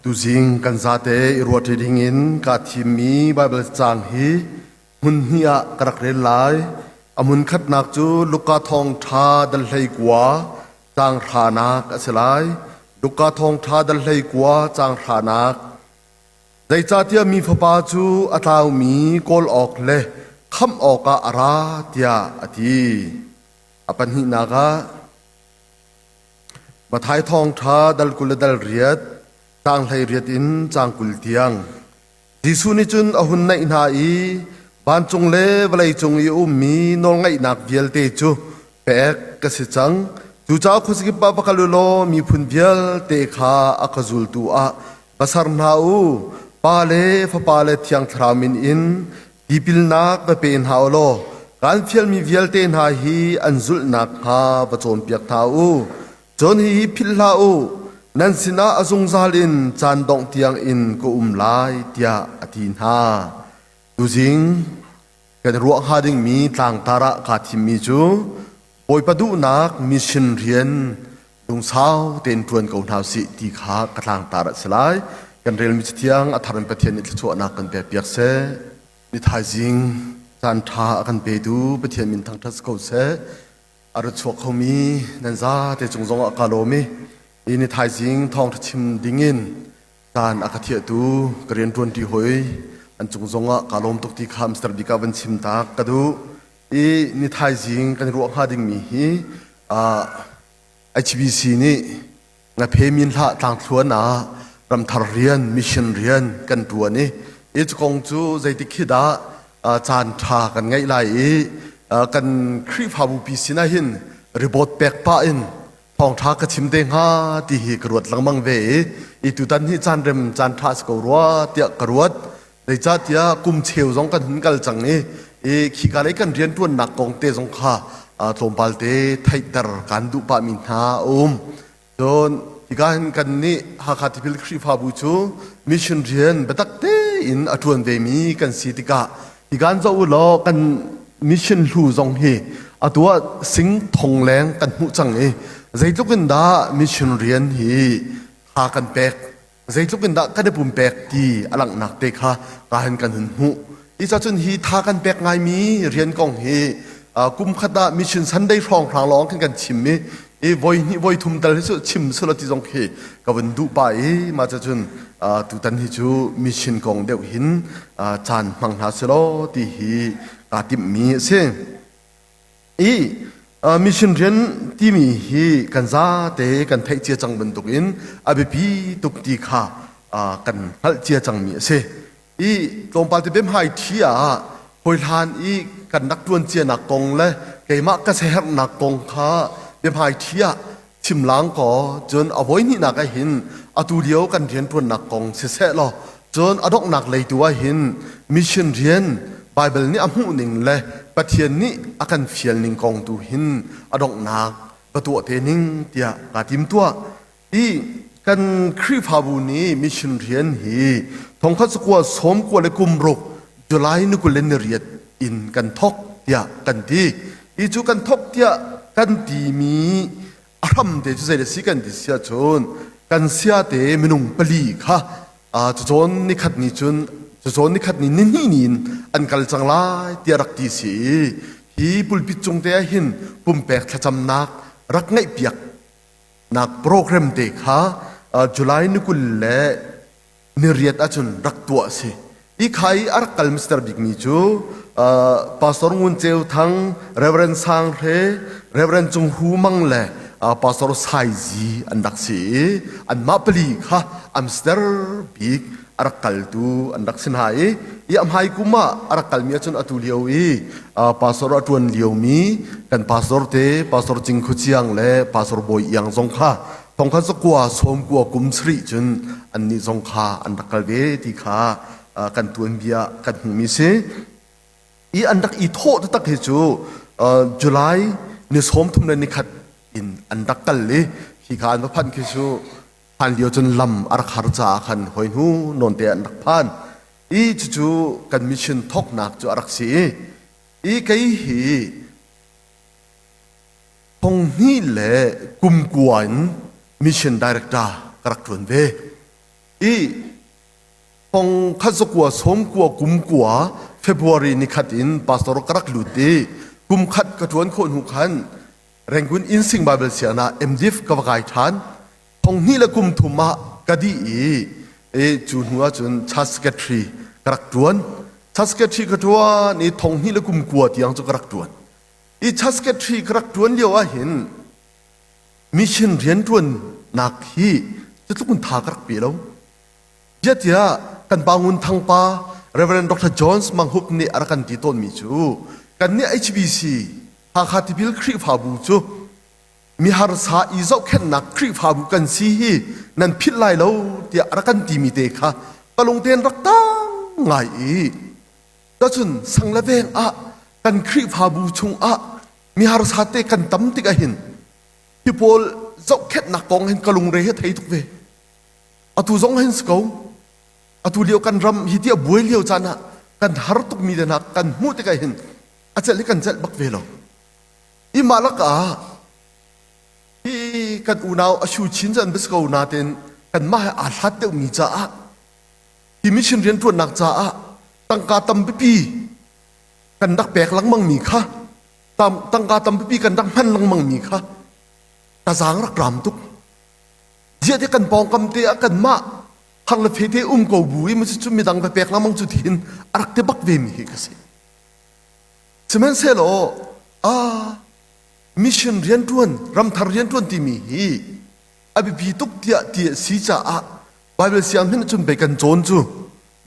Tuzing kan zate i ruahṭi dingin kaa thimmi Baibal caang hi hmun hnih ah ka rak rel lai. A hmun khatnak cu Luka thawngṭha dal 19 caang hranak a si lai. Luka thawngṭha dal 19 caang hranak. Zeicahtiah mi Fapa cu a tlaumi kawl awk le khamh awkah a ra tiah a ti. A pahnihnak ah Matthai thawngṭha dal 20 le dal riat, caang 18 in caang 20 tiang. Jesuh nih cun a hun naih hna i vancung le vawleicung i a ummi nawlngaihnak vialte cu pek ka si cang. Cucaah khuazakip ah va kal u law miphun vialte kha a ka zultu ah va ser hna u. Pa le Fapa le Thiang Thlarau min in tipilnak va pe hna u law kaan fialmi vialte hna hi an zulh nakhnga va cawnpiak hna u. Cun hihi philh hlah u, nan sinah a zungzal in caan dongh tiang in ka um lai, tiah a ti hna. Tuzing kan ruah hnga dingmi tlangtar ah kaa thimmi cu Bawipa duhnak mission rian lungsau tein ṭuan ko hna usih ti kha ka tlangtar a si lai. Kan relmi Cathiang a thar in Pathian nih thluachuahnak kan pekpiak seh. Ni thaizing caan ṭha a kan petu Pathian min thangṭhat si ko seh. A ra chuak khomi nan zate cung zongah kaa lawm i hi ni thaizing thawngṭha chim dingin caan a ka thiahtu ka rianṭuanṭi hoi an cung zongah kaa lawm tuk ti kha Mr. Bik ah van chim tak ka duh. I ni thaizing kan ruah hnga dingmi hi HBC nih Ngaphe min hlah tlangthluan ah ramthar rian mission rian kan ṭuan i hi cu kong cu zeitik khi dah caan ṭha kan ngeih lai i kan Khrihfabu pi sinah hin ribawt pek pah in thawngṭha ka chim te hnga ti hi ka ruat lengmang ve i i tutan hi caan rem caan ṭha si ko rua tiah ka ruat. Zeicahtiah kum cheu zong kan hun kal cang i i khika lei kan rianṭuannak kong te zong kha tlawmpal te theihter kan duh pahmi hna a um. Cun hika hin kan nih Hakha Tipil Khrihfabu cu mission rian biatak tein a ṭuan vemi kan si tikah hika in zoh u law kan mission hlu zong hi atu ah sing thong leng kan hmuh cang i zeitluk in dah mission rian hi tha kan pek zeitluk in dah kan i pumpek ti a langhnak te kha ka hin kan hun hmuh. Hi ca cun hi tha kan pek ngaimi rian kong hi kum khat ah mission Sunday hrawng hrang lawng khin kan chim i i voi hnih voi thum tal hi cu chim sula ti zong khi ka vun duh pa i mah ca cun tutan hi cu mission kong deuh hin caan hmang hna selaw ti hi kaa timhmi a si. I mission rian timi hi kan zate kan theih cia cang bantukin a biapi tuk ti kha kan hngalh cia cangmi a si. I tlawmpal te biahmai ṭhi ah hawihlan i kan rak ṭuan cianak kong le keimah ka siaherhnak kong kha biahmai ṭhi ah chim lang kaw cun a voi hnihnak ah hin atu lio kan rianṭuannak kong siseh law cun a donghnak lei tu ah hin mission rian Baibal nih a hmuh ning le Pathian nih a kan fial ning kong tu hin a donghnak va tuah te ning tiah kaa tim tuah. I kan Khrihfabu nih mission rian hi 1996 July ni 28 in kan thok tiah kan ti. Hi cu kan thok tiah kan timi a hram te cu zei si kan ti si ahcun kan sia te minung pali kha cucawn nikhat ni cun cucawn nikhat ni ni hnih ni in an kal cang lai tiah rak ti si i hi pulpit cung te ah hin pumpek thlacamnak rak ngeihpiak nak program te kha July ni 20 le ni riat ahcun rak tuah a si. Hi kha i a rak kal mister bikmi cu Pastor Ngun Ceu Thang, Reverend Sang Hre, Reverend Cung Hu Mang le Pastor Sai Zi an rak si i anmah pali kha amster bik a rak kaltu an rak si hna i i a hmai kum ah a rak kalmi ahcun atu lio i pastor a ṭuan liomi kan pastor te Pastor Cing Khu Ciang le Pastor Bawi Iang zong kha thongkhat zakua sawmkua kum sarih cun annih zong kha an rak kal ve ti kha kan tuanbia kan hmuhmi si. I an rak i thawh taktak hi cu July ni 31 in an rak kal i hi kha an va phanh khi cu phan lio cun lam a rak har caah khan hoi hnu nawn te an rak phan i cucu kan mission thawknak cu a rak si i i kei hi thong hnih le kum kua in mission director ka rak ṭuan ve. I thong khat zakua sawm kua kum kua February ni khat in pastor ka rak lut i kum khat ka ṭuan khawh hnu khan Rangoon Innsing Bible sianginn ah MDiv ka va kai ṭhan. Thong hnih le kum thum ah ka dih i i cu hnu ahcun church secretary ka rak ṭuan. Church secretary ka ṭuan i thong hnih le kum kua tiang cu ka rak ṭuan. I church secretary ka rak ṭuan lio ahhin mission rianṭuannak hi cutluk in tha ka rak pe lo. Ziatiah kan pa Ngun Thang pa Reverend Dr. Jones Mang Hup nih a rak kan ti tawnmi cu kannih HBC Hakha Tipil Khrihfabu cu miharsa i zohkhenhnak Khrihfabu kan si hi nan philh lai lo tiah a rak kan timi te kha ka lungten rak tang ngai i tacun sang le veng ah kan Khrihfabu chungah miharsa te kan tam tik ahhin hi pawl zohkhenhnak kong hin ka lungre hi thei tuk ve. Atu zong hin si ko. Atu lio kan ram hi ti a buai lio caan ah kan har tukmi te hna kan hmuh tikah hin a celh hi kan celh bak ve lo. I mah lakah hi kan unau a shu chin cu an bia ko nain kanmah he aa hlat deuhmi caah hi mission rianṭuannak caah tangka tampipi kan rak pek lengmangmi kha tangka tampipi kan rak hman lengmangmi kha ka zaang rak ram tuk. Ziah ti kan pawngkam te ah kanmah har le fe te um ko bu i cu midang va pek lengmang cu thihin a rak ti bak ve mi hi ka si. Sihmanhsehlaw a mission rianṭuan ramthar rianṭuan timi hi a biapi tuk tiah ti a si caah Bible siang hin cun bei kan cawn cu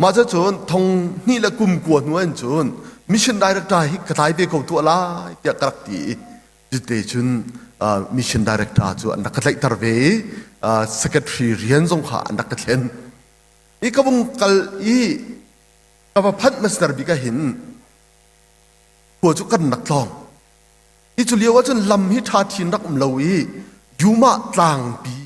mah cu cun thong hnih le kum kua hnu in cun mission director hi ka tlai ve ko tuah lai tiah ka rak ti i Cute cun mission director cu an rak ka tlaihter ve i secretary rian zong kha an rak ka thlen. I ka vung kal i ka va phanh master bik ah hin khua cu kan rak tlawng. Hi cu lio ahcun lam hi ṭha thin rak um lo i Yuma tlangpi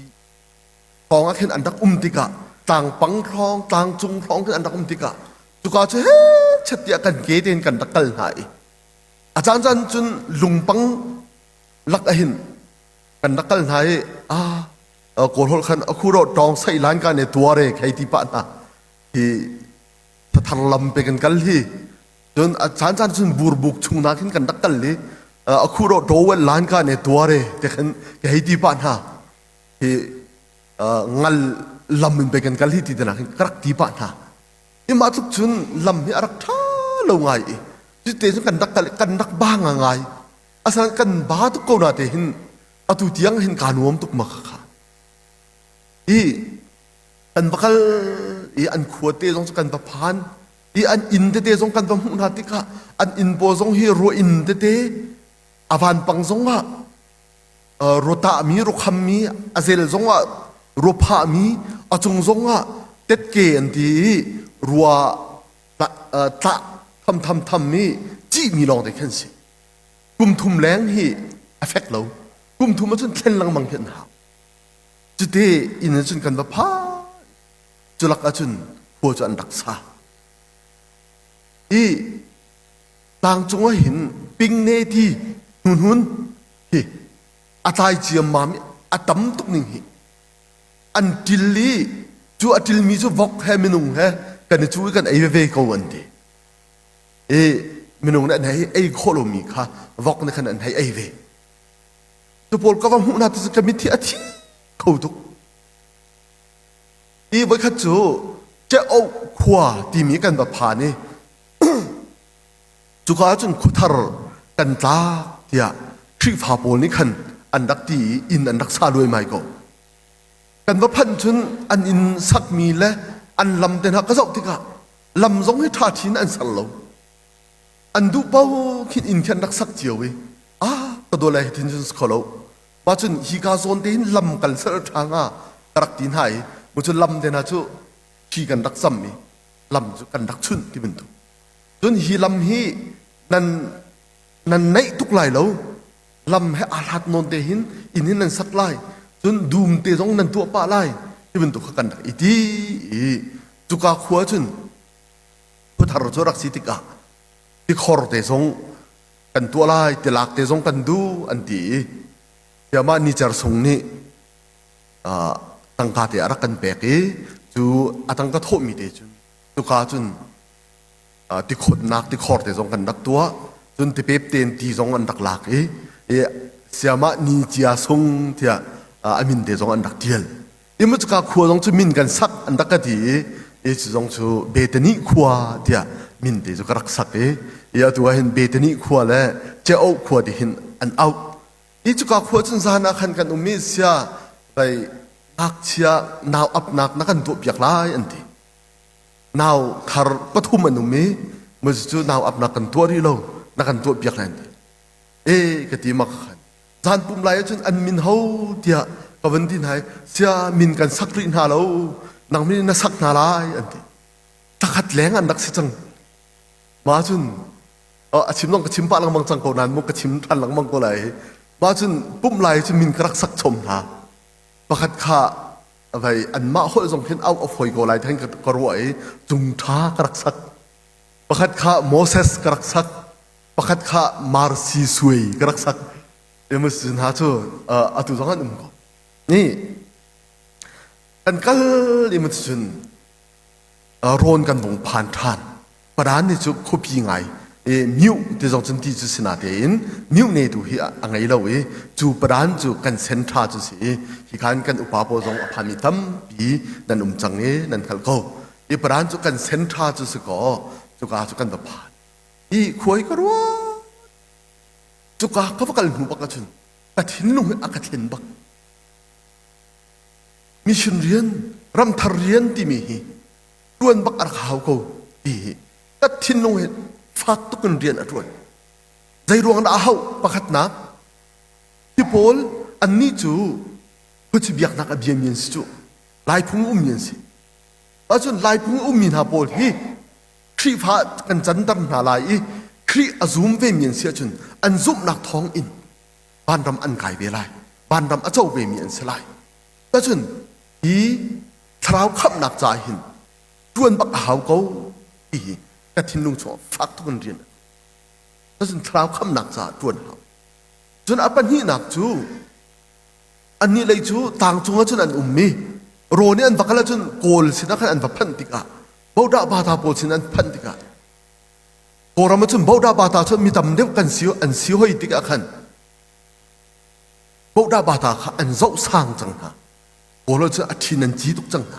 hrawng ah khin an rak um tikah tlangpang hrawng tlangcung hrawng khin an rak um tikah cuka cu he chet tiah kan ke tein kan rak kal hna i A caancaan cun lungpang lak ahin kan rak kal hna i a kawl holh khan a khu ro tawng sai lan ka ne tuare khei ti pa hna hi thathar lam pe kan kal hi cun a caancaan cun burbuk chung na khin kan rak kal li a khu ro towel lan ka ne tuare te khan ke hei ti pa hna hi ngal lam in pe kan kal hi ti te na khin ka rak ti pa hna I mah tluk cun lam hi a rak ṭha lo ngai i cuti cun kan rak kal kan rak ba ngai. Asinain kan ba tuk ko na te hin atu tiang hin kaa nuam tuk ma kha. I kan va kal i an khua te zong cu kan va phan i an inn tete zong kan va hmuh hna tikah an inn pawl zong hi rua inn tete a vanpang zong ah ruatahmi ruakhammi a zel zongah ruaphahmi a cung zongah tetke an ti i rua tlah tham tham tham i cihmi lawng te khan si. Kum thum leng hi a fek lo. Kum thum ahcun thlen lengmang khi an hau. Cuti inn cun kan va pha culak ahcun khua cu an rak sa. I tlangcung ah hin pingne ti hnunhun hi a tlai ciammam i a tam tuk ning hi an til i cu a tilmi cu vok he minung he kan i cu i kan ei veve ko an ti i minung nih an hei ei khawh lomi kha vok nih khan an hei ei ve. Cu pawl ka va hmuh hna ti cu ka mitthi a thi kho tuk. I voikhat cu Ceoh khua timi kan va phan i Cuka ahcun khuathar kan tlak tiah Khrihfa pawl nih khan an rak ti i inn an rak sa luaimai ko. Kan va phanh cun an inn sakmi le an lam te hna ka zoh tikah lam zong hi ṭha ṭhin an ser lo. An duh paoh khin inn khi an rak sak cio i ah ka dawt lai hitin cun si kho lo. Mah cun hika zawn te hin lam kal ser ṭha hnga ka rak ti hna i mu cu lam te hna cu thi kan rak cam i lam cu kan rak chunh ti bantuk. Cun hi lam hi nan nan naih tuk lai lo. Lam he aa hlat nawn te hin inn hin nan sak lai. Cun dum te zong nan tuah pah lai ti bantuk kha kan rak i ti i cuka khua cun khuathar cu rak si tikah tikhor te zong kan tuah lai, tilak te zong kan duh an ti i tiah mah nicer sung nih tangka te a rak kan pek i Cu a tangka thawhmi te cun cuka cun tikhawtnak tikhor te zong kan rak tuah. Cun tipep tein ti zong an rak lak i siamah ni cia sung tiah a min te zong an rak tial. Imu cuka khua zong cu min kan sak an rak ka ti i i cu zong cu Bethany khua tiah min te cu ka rak sak i i atu ah hin Bethany khua le Cheoh khua ti hin an auh. I cuka khua cun zan ah khan kan um i sia vai ngakchia nau apnak na kan tuahpiak lai an ti. Nau thar pathum an um i mu cu nau apnak kan tuah rih lo na kan tuahpiak lai an ti. E ka ti ma khan zan pum lai ahcun an min ho tiah ka van ti hna i sia min kan sak rih hna lo nang min na sak hna lai an ti. Takhat leng an rak si cang. Ma cun a chim zong ka chim pah lengmang cang ko nain mu ka chim ṭhan lengmang ko lai. Ma cun pumh lai cu min ka rak sak chom hna. Pakhat kha vai anmah holh zong khin auh a fawi ko lai than ka ruah i cung ṭha ka rak sak. Pakhat kha Moses ka rak sak. Pakhat kha Marsi Suai ka rak sak. Emus hna cu atu zong an um ko. Ni kan kal i cun rawn kan vung phan ṭhan. Padan nih cu khuapi ngai i myu ti zong cun ti cu si natein myu ne tu hi a ngei lo i cu padan cu kan sen ṭha cu si i hi khan kan upa pawl zong a phanmi tampi nan um cang i nan hngalh ko. I padan cu kan sen ṭha cu si kaw cuka cu kan va phan. I khuai ka ruat. Cuka ka va kal hnu bak ahcun ka thinlung hi a ka thlen bak. Mission rian, ramthar rian timi hi ṭuan bak a rak hau ko ti hi ka thinlung hi fak tuk in rian a ṭuan. Zei ruang dah a hauh? Pakhatnak, hi pawl annih cu khuachi biaknak a biami an si cu. Laiphung ummi an si. Ahcun Laiphung ummi hna pawl hi Khrihfa kan canter hna lai i Khrih a zum vemi an si ahcun an zumhnak thawng in vanram an kai ve lai. Vanram a co vemi an si lai. Cun hi thlarau khamhnak ca hin ṭuan bak a hau ko ti hi ka thinlung chungah fak tuk in rian a cun thlarau khamhnak caah ṭuan hau. Cun a pahnihnak cu annih lei cu tang cungah cun an um i rawn i an va kal ahcun Kawl sinah khan an va phanh tikah Bodah Bata pawl sin an phanh tikah Kawlram ahcun Bodah Bata cu mi tam deuh kan si an si hoi tikah khan Bodah Bata kha an zoh sang cang hna. Kawl cu a ṭhin an ci tuk cang hna.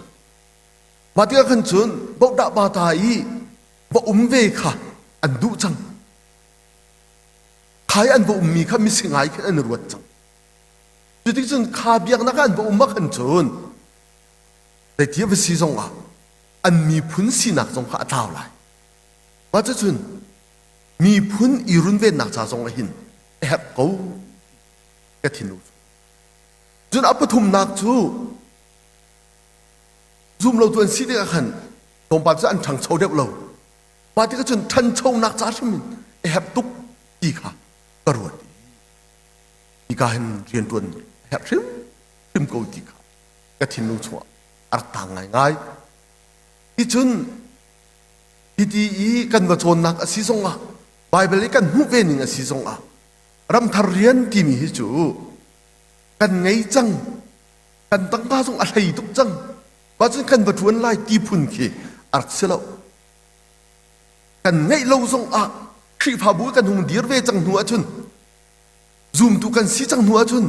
Mah tikah khan cun Bodah Bata i va um ve kha an duh cang. Khai an va ummi kha misingai khin an i ruat cang. Cuticun kha biaknak ah an va um ah khan cun zeiti a va si zongah an miphun sinak zong kha a tlau lai. Mah cucun miphun i runvennak ca zong ah hin a herh ko ka thinlung cu. Cun a pathumnak cu zum lotu an si tikah khan tlawmpal cu an ṭhangcho deuh lo. Mah tikah cun ṭhanchonak ca hrim in a herh tuk ti kha ka ruat i hika hin rianṭuan a herh hrimhrim ko ti kha ka thinlung chungah a rak tang ngaingai. Ticun hiti i kan va cawnnak a si zongah Baibal i kan hmuh ve ning a si zongah ramthar rian timi hi cu kan ngei cang kan tangka zong a hlei tuk cang mah cun kan va ṭuan lai ti phun khi a rak si lo kan ngeih lo zong ah Khrihfabu kan hung dir ve cang hnu ahcun zumtu kan si cang hnu ahcun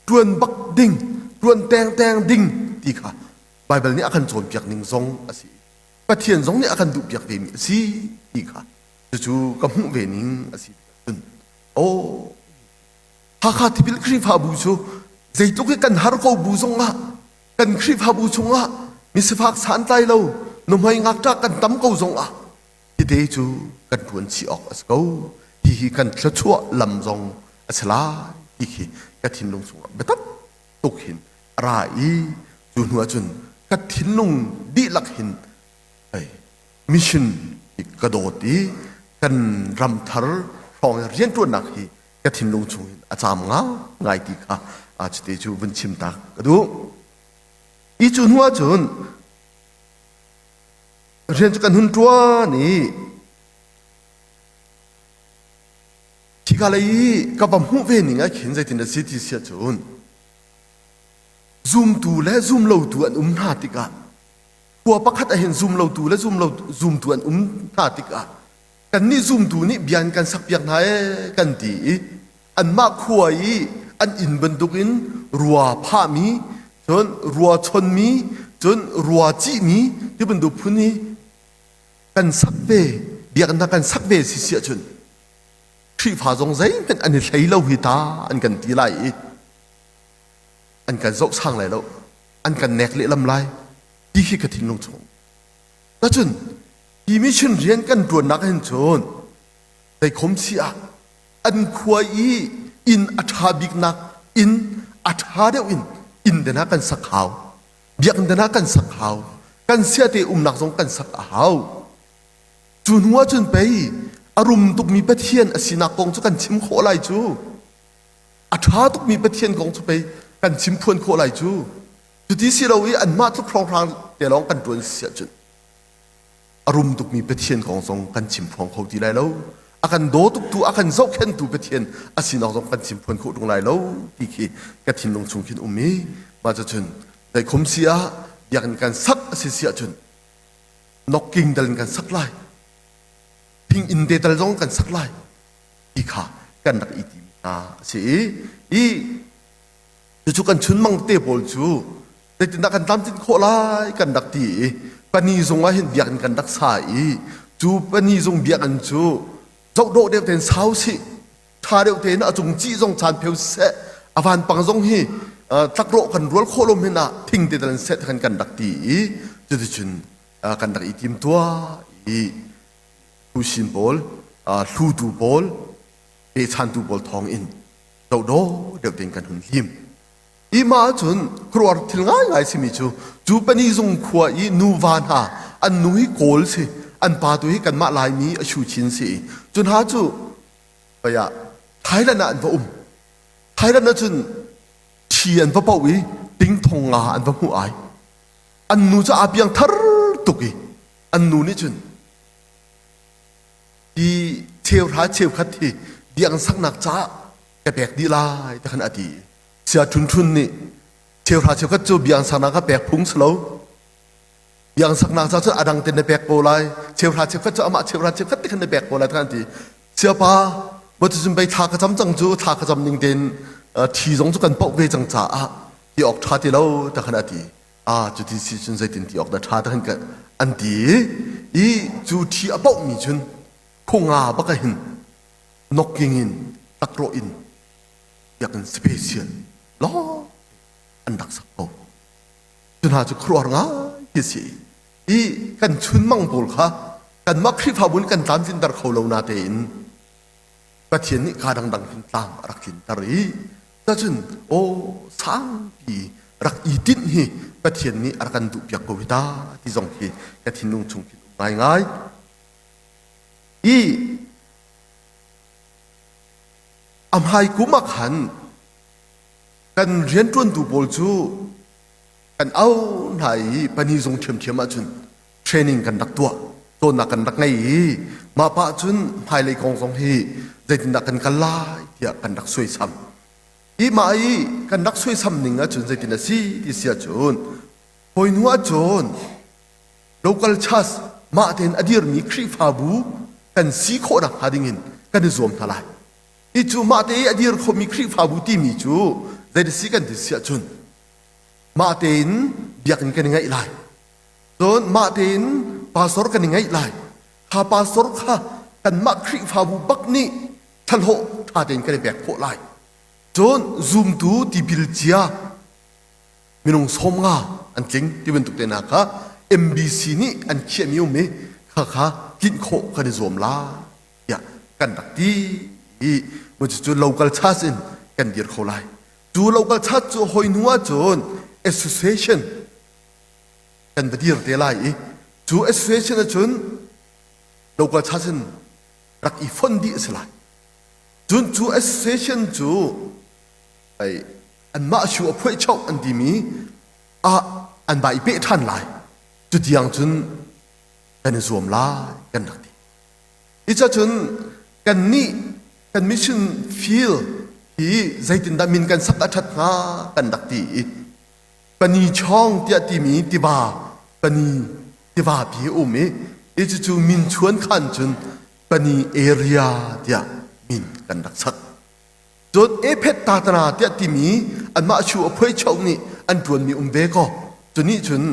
ṭuan bak ding ṭuan tengteng ding ti kha Baibal nih a kan cawnpiak ning zong a si Pathian zong nih a kan duhpiak vemi a si ti kha cucu ka hmuh ve ning a si cun aw Hakha tipil Khrihfabu cu zeitluk i kan har ko bu zongah kan Khrihfabu chungah misifak santlai lo nuhmei ngakṭah kan tam ko zongah tete cu kan ṭuan chih awk a si ko hihi kan thluachuah lam zong a si lai ti khi ka thinlung chungah biatak tuk hin a ra i cu hnu ahcun ka thinlung dihlak hin hei mission ka dawt i kan ram thar hrawng i rianṭuannak hi ka thinlung chung hin a caam ngai ti kha cuti cu vun chim tak ka duh. I cu hnu ahcun rian cu kan hun ṭuan i Khika lei i ka va hmuh ve ning ah khin zeitin a si ti si ahcun zumtu le zumlotu an um hna tikah. Khua pakhat ahhin zum lotu le zum lo zumtu an um hna tikah kannih zumtu nih bia in kan sakpiak hna ee kan ti i anmah khua i an inn bantukin rua phahmi cun rua chonmi cun rua cihmi ti bantuk phun i kan sak ve biakinn hna kan sak ve si si ahcun Khrihfa zong zeihmanh an i hlei lo hi ta an kan ti lai i an kan zoh sang lai lo an kan nek lehlam lai ti khi ka thinlung chung cun hi mission rian kan ṭuannak hin cun zeikhom si ah an khua i inn a ṭha biknak inn a ṭha deuh in inn te hna kan sak hau biakinn te hna kan sak hau kan siate umnak zong kan sak a hau cu hnu ah cun pei a rum tukmi Pathian a sinak kong cu kan chim khawh lai cu a ṭha tukmi Pathian kong cu pei kan chim phuan khawh lai cu cuti si lo i anmah tluk hrawnghrang te lawng kan ṭuan si ahcun a rum tukmi Pathian kong zong kan chim phuang kho ti lai lo a kan daw tuktu a kan zohkhenhtu Pathian a sinak zong kan chim phuan khawh ṭung lai lo ti khi ka thinlung chung khin um i mah cucun zeikhum si ah biakinn kan sak a si si ahcun nokking dal in kan sak lai thing inn te tal zong kan sak lai ti kha kan rak i tim hna a si i i cucu kan chunmang te pawl cu zeitindah kan tlamtlinh khawh lai kan rak ti i pani zung ah hin biakinn kan rak sa i cu pani zung biakinn cu zohdawh deuh tein sau sih ṭha deuh tein a cung cih zong chan pheu seh a vanpang zong hi tlakrawh kan rual khawh lom hin ah thing te dal seh kan kan rak ti i cuticun kan rak i tim tuah i Husin pawl, hlutu pawl, pechantu pawl thawng in dohdaw deuh tein kan hun lim. I mah ahcun khuaruahhar thil ngaingai simi cu cu pani zung khua i nuva hna an nu hi Kawl si, an pa tu hi kanmah Laimi a Shu Chin si i cu hna cu ah Thailand ah an va um. Thailand ahcun ṭhi an va poh i ting thong nga an va hmuh ai. An nu cu aa piang thar tuk i an nu nih cun hi cheuhra cheukhat hi biakinn saknak caah ka pek dih lai ti khan a ti sia Ṭhun Ṭhun nih cheuhra cheukhat cu biakinn saknak ah pek phung si lo biakinn saknak caah cun a dang ten na pek ko lai cheuhra cheukhat cu amah cheuhra cheukhat ti khan na pek ko lai ti khan a ti siapa maw cucun pei thla ka cam cang cu thla ka cam ning tein thi zong cu kan poh ve cang caah ti awk ṭha ti lo ti khan a ti Ah cuti si cun zeitin ti awk dah ṭha dah kan an ti i cu ṭhi a pohmi cun khunga bak ah hin nokking in takrawh in biakinn special lawng an rak sak ko. Cu hna cu khuaruahhar ngai khi si i kan chunmang pawl kha kanmah Khrihfabu nih kan tlamtlinter kho lo natein Pathian nih kaa dangdang hin tlam a rak tlinter i cacun aw sangpi rak i tinh hi Pathian nih a rak kan duhpiak ko hi ta ti zong hi ka thinlung chung khin um ngaingai. I a hmai kum ah khan kan rianṭuantu pawl cu kan au hna i pani zung ṭhiamṭhiam ahcun training kan rak tuah cawnnak kan rak ngei i mah pah cun hmailei kong zong hi zeitindah kan kal lai tiah kan rak suaisam i mah i kan rak suaisam ning ahcun zeitin a si ti si ahcun hawi hnu ahcun local church mah tein a dirmi Khrihfabu kan si khawh nakhnga dingin kan i zuam hna lai hi cu mah te i a dir khomi Khrihfabu timi cu zei si kan ti si ahcun mah tein biakinn kan i ngeih lai Cun mah tein pastor kan i ngeih lai. Kha pastor kha kanmah Khrihfabu bak nih thlahlawh ṭha tein kan i pek khawh lai. Cun zumtu tipil cia minung 50 an tling ti bantuk te hna kha MBC nih an khiahmi um i kha kha tlinh khawh kan i zuam lai tiah kan rak ti i cucu local church in kan dir kho lai. Cu local church cu hoi hnu ahcun association kan va dir te lai i cu association ahcun local church in rak i fonh dih a si lai. Cun cu association cu ei anmah shu a phuai choh an timi ah an va i peh ṭhan lai. Cu tiang cun kan i zuam lai kan rak ti. Ica cun kan nih kan mission field hi zeitindah min kan sak a ṭhat hnga kan rak ti i Pani Chawng tiah timi tiva Pani tiva pi a um i i cucu min chuan khan cun Pani area tiah min kan rak sak. Cun Ephet Tatana tiah timi anmah chu a phuai chau nih an ṭuanmi um ve kaw cu nih cun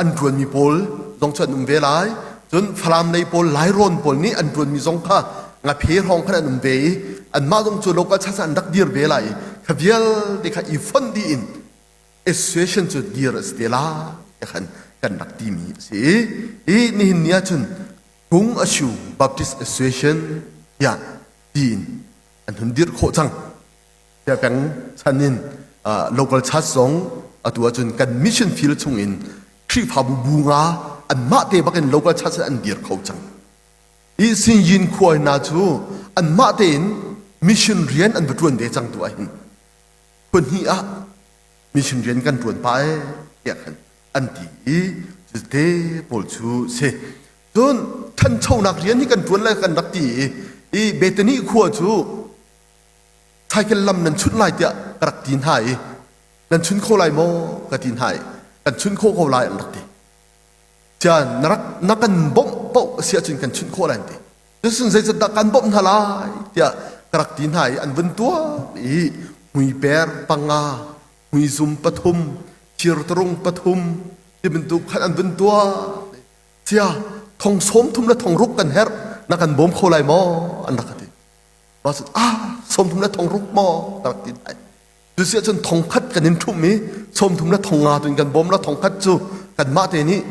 an ṭuanmi pawl zong cu an um ve lai. Cun Falam lei pawl Lairawn pawl nih an ṭuanmi zong kha ngaphe hrawng khan an um ve i anmah zong cu local church an rak dir ve lai i kha vialte kha i fonh dih in association cu dir a si te lai ti khan kan rak timi a si i nihin ni ahcun Kung Ashu Baptist Association tiah tiin an hun dirh khawh cang. Sia peng chan in local church zong atu ahcun kan mission field chung in Khrihfabu bu nga anmah te bakin local church an dir kho cang. I Sinyin khua hna cu anmah tein mission rian an va ṭuan ve cang tu ahhin khua hnih ah mission rian kan ṭuan pah ee tiah khan an ti i cute pawl cu si. Cun ṭhanchonak rian hi kan ṭuan lai kan rak ti i i Bethany khua cu cycle lam nan chunh lai tiah ka rak ti hna i nan chun kho lai maw ka ti hna i kan chun kho ko lai an rak ti. Cian na rak na kan bawmh paoh a si ahcun kan chunh khawh lai an ti. Cucun zeicahdah kan bawmh hna lai tiah ka rak ti hna i an vun tuak i hmuiper panga, hmuizum pathum, thirtarung pathum ti bantuk khan an vun tuah. Cia thong sawm thum le thong ruk kan herh na kan bawm kho lai maw an rak ka ti. Mah cun ah 30 le thong ruk maw ka rak ti lai. Cu si ahcun thong khat kan in ṭhumh i 30 le thong nga tu in kan bawm la thong khat cu kanmah te nih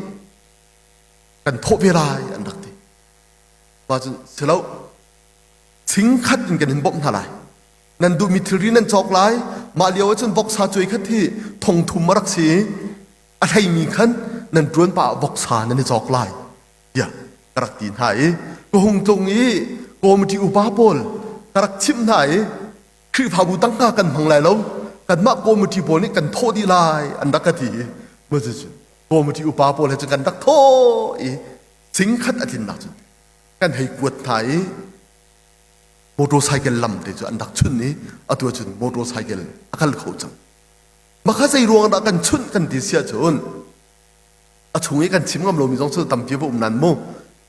kan thawh ve lai an rak ti. Mah cun si lo sing khat in kan in bawmh hna lai. Nan duhmi thilri nan cawk lai. Mah lio ahcun voksa cuai khat hi thong thum a rak si i a hleimi khan nan ṭuan pah ah voksa nan i cawk lai tiah ka rak ti hna i ka hung tlung i committee upa pawl ka rak chimh hna i Khrihfabu tangka kan hmang lai lo kanmah committee pawl nih kan thawh dih lai an rak ka ti i cucu committee upa pawl he cun kan rak thawh i singkhat a tlinnak cun kan hei kuat hna i motorcycle lam te cu an rak chun i atu ahcun motorcycle a kal kho cang. Mah kha zei ruang dah kan chunh kan ti si ahcun a chung i kan chim ngam lomi zong cu tampi va um nan mu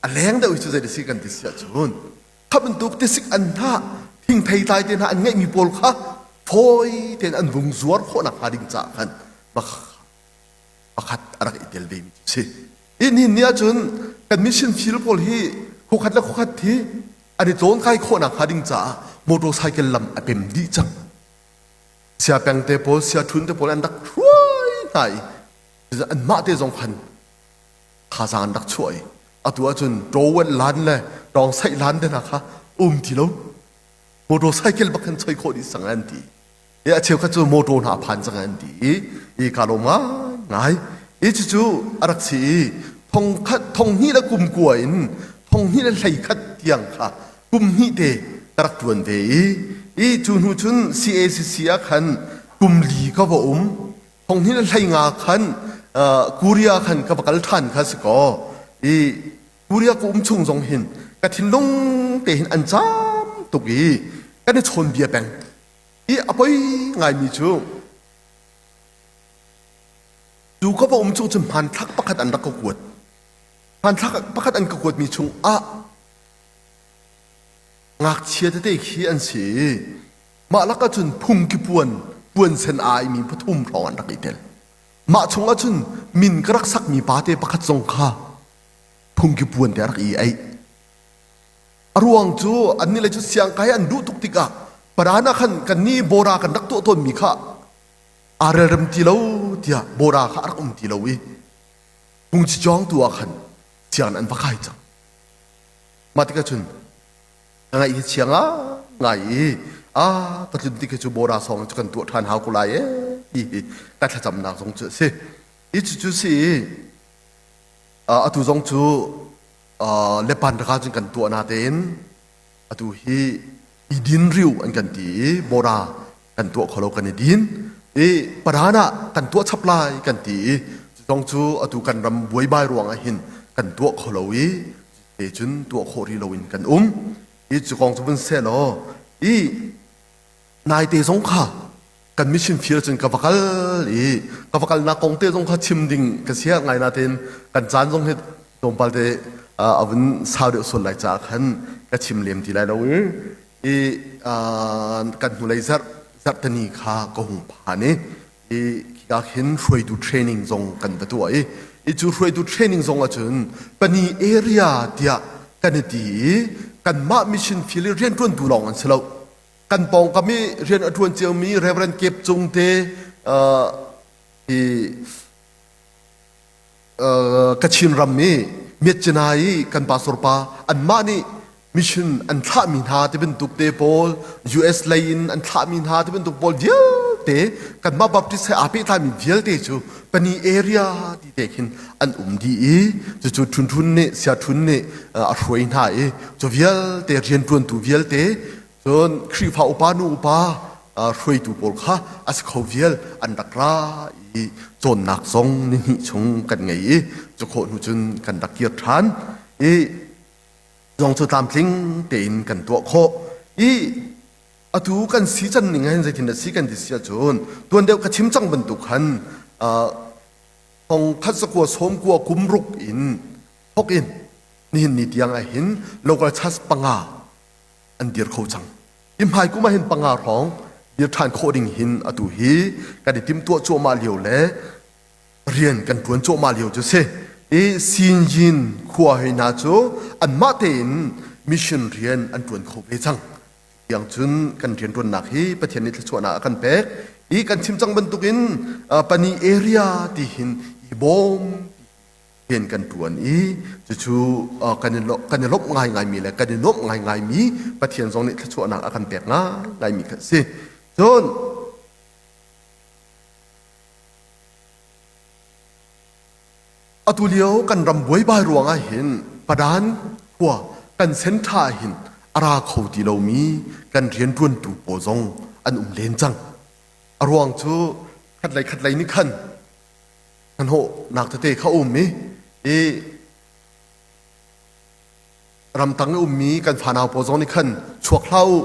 a leng deuh hi cu zei si kan ti si ahcun kha bantuk tisik an hna thingthei tlai te hna an ngeihmi pawl kha fawi tein an vung zuar khawhnak hnga ding caah khan pakhat a rak i tel ve mi cu si. Hi ni ni ahcun kan mission field pawl hi khuakhat le khuakhat hi an i tlawnkai khawhnak hnga ding caah motorcycle lam a pem dih cang. Sia peng te pawl, sia thun te pawl an rak hruai hna i anmah te zong khan thazaang an rak chuah i atu ahcun tawuan lan le tawng saih lan te hna kha um ti lo motorcycle bak khan choi khawh dih sang an ti. I a cheukhat cu motor hna a phan cang an ti i i ka lawm ngai i cucu a rak si i thong khat thong hnih le kum kua in thong hnih le hlei khat tiang kha kum hnih te ka rak ṭuan ve i i cu hnu cun CACC ah khan kum li ka va um thong hnih le hlei nga khan Korea khan ka va kal ṭhan kha si kaw i Korea ka um chung zong hin ka thinlung te hin an caam tuk i kan i chawn bia peng I a poi ngaimi cu cu ka va um chung cu hmanthlak pakhat an rak ka kuat. Hmanthlak pakhat an ka kuatmi chung ah ngakchia tete khi an si i mah lakah cun phungki puan puan sen aa imi pathum hrawng an rak i tel. Mah chung ah cun min ka rak sakmi pate pakhat zong kha phungki puan te a rak i aih. A ruang cu annih lei cu siangkai an duh tuk tikah Paran ah khan kannih bora kan rak tuah tawnmi kha aa relrem ti lo tiah bora kha a rak um ti lo i phungchi cawngtu ah khan sianginn an va kai cang. Mah tikah cun ka ngaih hi chia ngai i a ka tlun tik hi cu bora sawng cu kan tuah ṭhan hau ko lai ee ti hi ka thlacamnak zong cu a si. Hi cucu si i atu zong cu Lepan raka cun kan tuah natein atu hi i din riu an kan ti i bora kan tuah kho lo kan i din i paran ah kan tuah chap lai kan ti i zong cu atu kan ram buaibai ruang ah hin kan tuah kho lo i te cun tuah khawh rih loin kan um i cu kong cu vun seh law i naite zong kha. Kan mission field cun ka va kal i ka va kalnak kong te zong kha chim ding ka siar ngai nain kan caan zong hi tlawmpal te a vun sau deuh sual lai caah khan ka chim lem ti lai lo i i kan hnulei zarh zarhteni kha ka hung phan i i khika khin hruaitu training zong kan va tuah i i cu hruaitu training zong ahcun pani area tiah kan i ti i kanmah mission field i rianṭuantu lawng an si lo. Kan pawngkam i rian a ṭuan ciomi Reverend Kep Cung te hi Kachin ram i Myitkyina i kan pastor pa anmah nih mission an thlahmi hna ti bantuk te pawl US lei in an thlahmi hna ti bantuk pawl vialte kanmah Baptist he aa pehtlaimi vialte cu pani area ti te khin an um dih i cucu Thun Thun nih Sia Thun nih a hruai hna i cu vialte rianṭuantu vialte cun Khrihfa upa nu upa hruaitu pawl kha a si kho vial an rak ra i cawnnak zong ni hnih chung kan ngei i cu khawh hnu cun kan rak kir ṭhan i zong cu tlamtling tein kan tuah khawh i atu kan si can ning hin zeitin dah si kan ti si ahcun tuan deuh ka chim cang bantuk khan thong khat zakua sawm kua kum ruk in thok in nihin ni tiang ah hin local church panga an dir kho cang. Hi hmai kum ah hin panga hrawng dir ṭhan khawh ding hin atu hi kan i timhtuah cuahmah lio le rian kan ṭuan cuahmah lio cu si. I Sinyin khua hei hna cu anmah tein mission rian an ṭuan kho ve cang. Tiang cun kan rianṭuannak hi Pathian nih thluachuahnak a kan pek. I kan chim cang bantukin pani area ti hin i bawm rian kan ṭuan i cucu kan i kan i lawmh ngaingaimi le kan i nuamh ngaingaimi Pathian zong nih thluachuahnak a kan pek ngaingaimi kha a si. Cun atu lio kan ram buaibai ruangah hin Padan khua kan senṭha ah hin a ra kho ti lomi kan rianṭuantu pawl zong an um len cang. A ruang cu khatlei khatlei nih khan hnahnawhnak tete kha um i i ramtang i ummi kan fanau pawl zong nih khan chuak hlah u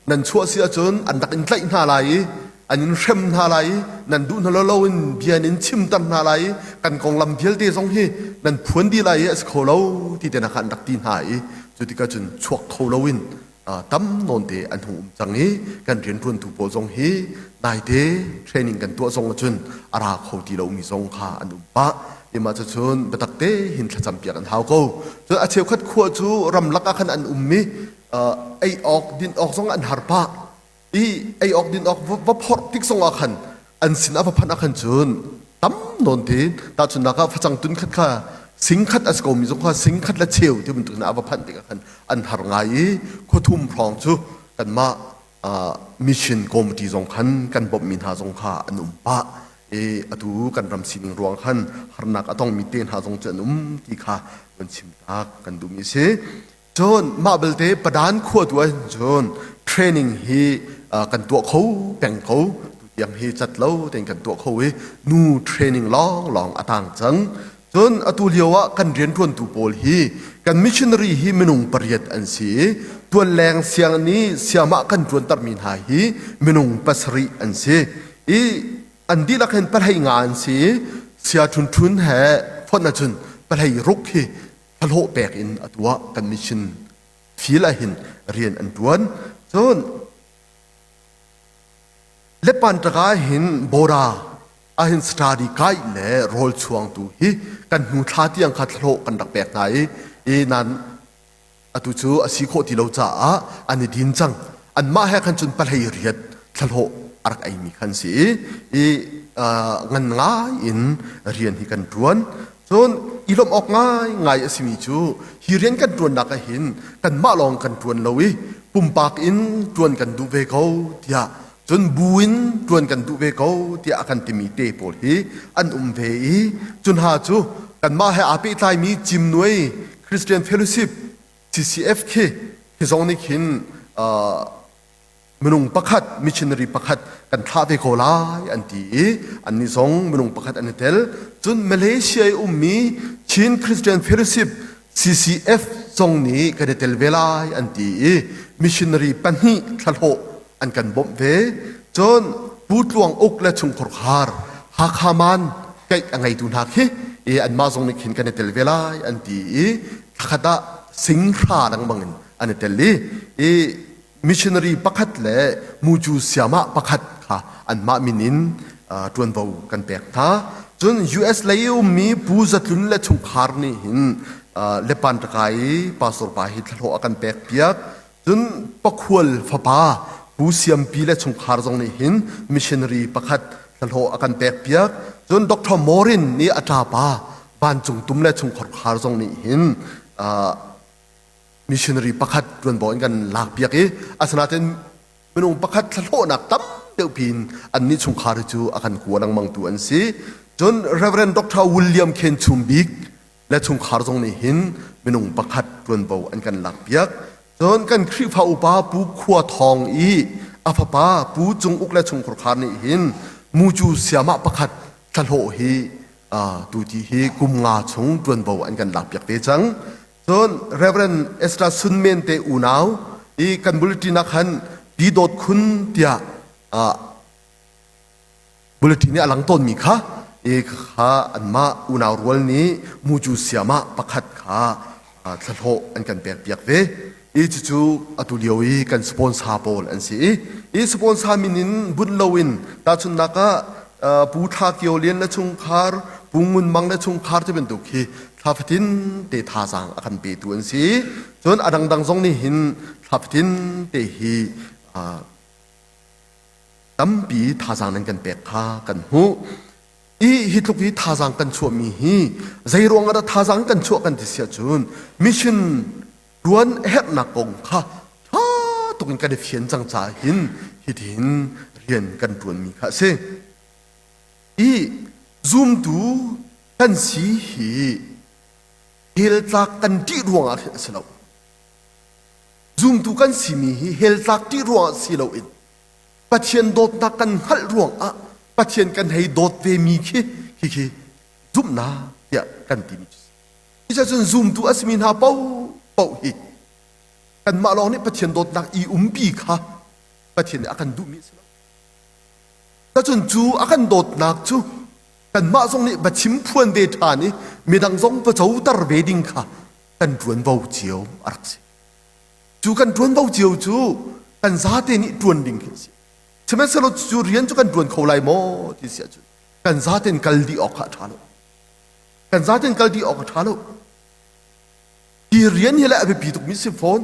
nan chuah si ahcun an rak in tlaih hna lai i an in hrem hna lai i nan duh hna lo lo in bia in chimter hna lai i kan konglam vialte zong hi nan phuan dih lai i a si kho lo ti te kha an rak ti hna i cu tikah cun chuak kho lo in tam nawnte an hung um cang i kan rianṭuantu pawl zong hi naite training kan tuah zong ahcun a ra kho ti lomi zong kha an um pah. Mah cucun biatak te hin thlacam piak an hau ko. Cun a cheukhat khua cu ramlak ah khan an um i ei awk din awk zong an har pah. I ei awk din awk va phorh tik zong ah khan an sin a va phanh ah khan cun tam nawn te tahchunhnak ah facang tun khat kha sing khat a si komi zong kha sing khat le cheu ti bantuk in a va phanh tikah khan an har ngai i khuathum hrawng cu kanmah mission committee zong khan kan bawmhmi hna zong kha an um pah i atu kan ram sining ruang khan harnak a tongmi te hna zong cu an um ti kha kan chim tak kan duhmi si. Cun mah belte Padan khua tu ahhin cun training hi kan tuah kho peng ko. Tutiang hi cat lo tein kan tuah kho i nu training lawnglawng a tang cang. Cun atu lio ah kan rianṭuantu pawl hi kan missionary hi minung pariat an si i tualleng sianginn i siamah kan ṭuantermi hna hi minung pasarih an si i an dihlak hin pahlei nga an si i sia ṭhunṭhun he fonh ahcun pahlei ruk hi thlahlawh pek in a tuah kan mission field ah hin rian an tuan cun lepan taka hin bora ahin study kai le rawl chuangtu hi kan hnu thla tiang kha thlahlawh kan rak pek hna i i nan atu cu a si khawh ti lo caah an i din cang anmah he khan cun pahlei riat thlahlawh a rak eimi khan si i ngan ngai in rian hi kan tuan Cun i lawmh awk ngaingai a simi cu hi rian kan ṭuannak ah hin kanmah lawng kan ṭuan lo i pumpak in ṭuan kan duh ve ko tiah cun bu in ṭuan kan duh ve ko tiah a kan timi te pawl hi an um ve i cu hna cu kanmah he aa pehtlaimi Cimnuai Christian Fellowship CCF khi hi zong nih khin minung pakhat missionary pakhat kan thlah ve ko lai an ti i annih zong minung pakhat an i tel. Cun Malaysia i ummi Chin Christian Fellowship CCF zong nih kan i tel ve lai an ti i missionary pahnih thlahlawh an kan bawmh ve. Cun. Pu Tluang Uk le chungkhar Hakha Man keih a ngeitu hna khi i anmah zong nih khin kan i tel ve lai an ti i thlakhat ah singhra lengmang in an i tel i i missionary pakhat le mucu siamah pakhat kha anmah min in ṭuanvo kan pek hna. Cun US lei ummi Pu Zatlun le chungkhar nih hin Lepan Takai i pastor pa hi thlahlawh a kan pek piak. Cun Pakhual fapa Pu Siampi le chungkhar zong nih hin missionary pakhat thlahlawh a kan pek piak. Cun Dr. Morin nih a ṭapa Vancung Tum le chungkhar khar zong nih hin missionary pakhat ṭuanvo in kan lak piak i asinain minung pakhat thlahlawhnak tam deuh pin annih chungkhar hi cu a kan kua lengmang tu an si. Cun Reverend Dr. William Khen Chum Bik le chungkhar zong nih hin minung pakhat ṭuanvo an kan lak piak. Cun kan Khrihfa upa Pu Khua Thawng i a fapa Pu Cung Uk le chungkhar nih hin mucu siamah pakhat thlahlawh hi tuti hi kum nga chung ṭuanvo an kan lak piak ve cang. Cun Reverend Ezra Sunmen te unau i kan bulletin ah khan Pi Dawt Khun tiah bulletin nih a lang tawnmi kha i kha anmah unau rual nih mucu siamah pakhat kha thlahlawh an kan pek piak ve. I cucu atu lio i kan sponsor pawl an si i i sponsor min in bunh loin tahchunhnak ah Pu Thla Kio Lian le chungkhar Pu Ngun Mang le chungkhar ti bantuk khi thla fatin te thazaang a kan petu an si. Cun a dangdang zong nih hin thla fatin te hi tampi thazaang nan kan pek kha kan hmuh. I hi tluk hi thazaang kan chuahmi hi zei ruang ah dah thazaang kan chuah kan ti si ahcun mission tuan herhnak kong kha ṭha tuk in kan i fian cang caah hin hitihin rian kan ṭuanmi kha a si. I zumtu kan si hi hell tlak kan ṭih ruangah khin a si lo. Zumtu kan simi hi hell tlak ṭih ruangah si loin Pathian dawtnak kan hngalh ruangah Pathian kan hei dawt vemi khi khi zumhnak tiah kan timi cu si. Cucun zumtu a simi hna paohpaoh hi kanmah lawng nih Pathian dawtnak i umpi kha Pathian nih a kan duhmi a si lo. Cun cu a kan dawtnak cu kanmah zong nih va chim phuan ve ṭhan i midang zong va coter ve ding kha kan ṭuanvo cio a rak si. Cu kan ṭuanvo cio cu kan zate nih ṭuan ding khi a si. Sihmanhsehlaw cu rian cu kan ṭuan kho lai maw ti si ahcun kan zaten kal dih awk kha a ṭha lo. Kan zaten kal dih awk a ṭha lo. Hi rian hi le a biapi tukmi si fawn.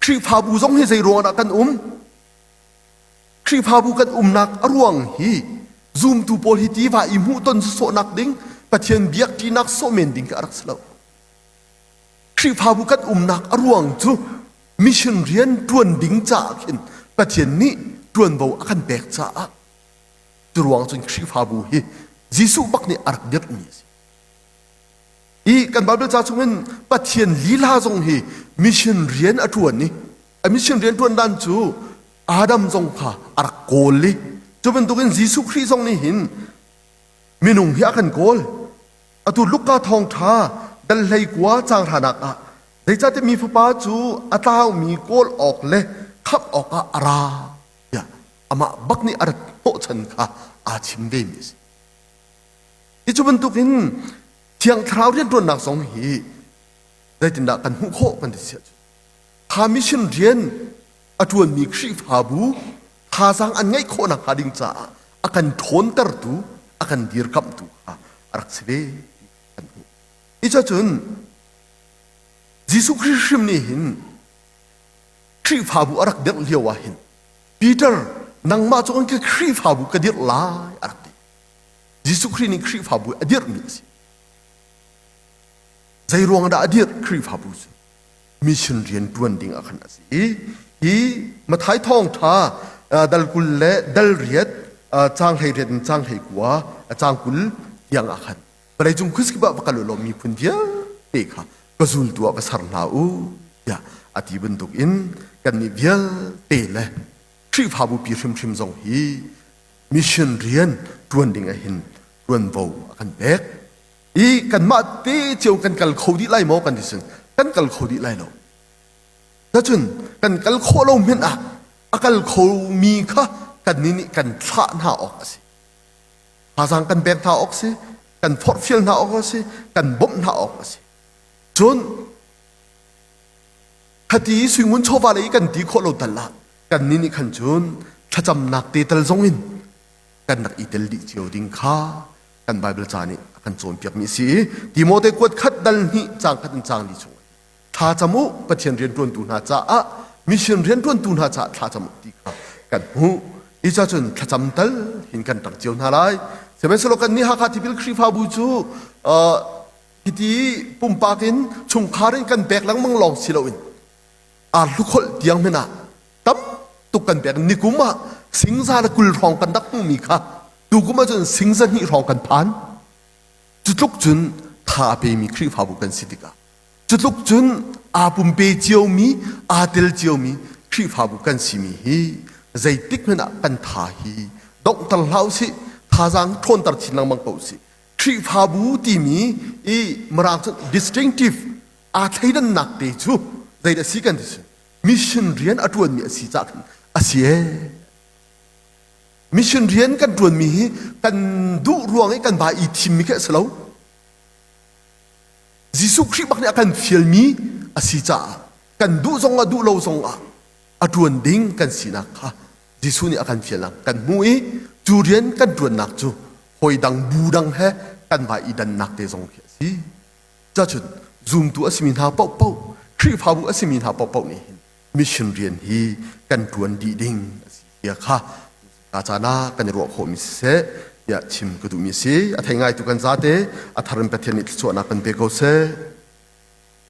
Khrihfabu zong hi zei ruangah dah kan um? Khrihfabu kan umnak a ruang hi zumtu pawl hi tiva i hmuhton sawhnak ding Pathian biakṭinak sawh men ding kha a rak si lo. Khrihfabu kan umnak a ruang cu mission rian ṭuan ding caah khin Pathian nih ṭuanvo a kan pek caah cu ruang cun Khrihfabu hi Jesuh bak nih a rak dirhmi a si. I kan Bible ca chungin Pathian lila zong hi mission rian a ṭuan i a mission rian ṭuan dan cu Adam zong kha a rak kawl i cu bantukin Jesuh Khrih zong nih hin minung hi a kan kawl. Atu Luka thawngṭha dal hlei kua caang hranak ah zeicahtiah mi fapa cu a tlaumi kawl awk le khamh awkah a ra tiah amah bak nih a rat hnawhchan kha aa chim vemi a si. Hi cu bantukin Thiang Thlarau rianṭuannak zong hi zeitindah kan hmuh khawh kan ti si ahcun kha mission rian a ṭuanmi Khrihfabu thazaang an ngeih khawh nakhnga ding caah a kan ṭhawntertu, a kan dirkamhtu kha a rak si ve ti kan hmuh. Hi cun Jesuh Khrih hrim nih hin Khrihfabu a rak dirh lio ah hin Peter nangmah cu ka Khrihfabu ka dirh lai a rak ti. Jesuh Khrih nih Khrihfabu a dirhmi a si. Zei ruang dah a dirh Khrihfabu cu? Mission rian ṭuan ding ah khan a si. Hi Matthai thawngṭha dal 20 le dal riat caang 18 in caang 19 caang 20 tiang ah khan vawleicung khuazakip ah va kal u law miphun vialte kha ka zultu ah va ser hna u tiah a ti bantuk in kannih vialte le Khrihfabu pi hrimhrim zong hi mission rian ṭuan ding ah hin ṭuanvo a kan pek. I kanmah te cio kan kal kho dih lai maw kan ti cun kan kal kho dih lai lo. Cun kan kal khawh lo hmanh ah a kal khomi kha kan. Kannih nih kan thlah hna awk a si. Thazaang kan pek hna awk si, kan forhfial hna awk a si, kan bawmh hna awk a si. Cun khati suingun chawva lei kan ti khawh lo tal ah kannih nih khan cun thlacamnak te tal zong in kan rak i tel dih cio ding kha kan Bible ca nih a kan cawnpiakmi a si i Timote kuat khat dal hnih caang khat in caang li chung thla cam u Pathian rianṭuantu hna caah mission rianṭuantu hna caah thla cam u ti kha kan hmuh. Hi ca cun thlacam tal hin kan ṭang cio hna lai. Sihmanhsehlaw kan nih Hakha Tipil Khrihfabu cu hiti pumpak in chungkhar in kan pek lengmang lawng si loin aa hlukholh tiang hmanh ah tam tuk kan pek. Nikum ah singza le 20 hrawng kan rak hmuhmi kha tukum ahcun singza hnih hrawng kan phan. Cu tluk cun tha a pemi Khrihfabu kan si tikah cu tluk cun aa pumpe ciomi aa tel ciomi Khrihfabu kan simi hi zeitik hmanh ah kan tha hi donghter hlah usih, thazaang ṭhawnter chin lengmang ko usih. Khrihfabu timi i Mirang cun distinctive aa thleidannak te cu zeidah a si kan ti si mission rian a ṭuanmi a si caah khan a si ee. Mission rian kan ṭuanmi hi kan duh ruang i kan ba i thimmi khi a si lo. Jesuh Khrih bak nih a kan fialmi a si caah kan duh zong ah duh lo zong ah a ṭuan ding kan sinak kha Jesuh nih a kan fialnak kan hmuh i cu rian kan ṭuannak cu hawi dang bu dang he kan vai i dannak te zong khi a si. Cacun zumtu a simi hna paohpaoh, Khrihfabu a simi hna paohpaoh nih hin mission rian hi kan ṭuan dih ding a si tiah kha ka caan ah kan i ruah khawhmi siseh tiah chim ka duhmi a si. A thei ngaitu kan zate a thar in Pathian nih thluachuahnak kan pe ko seh.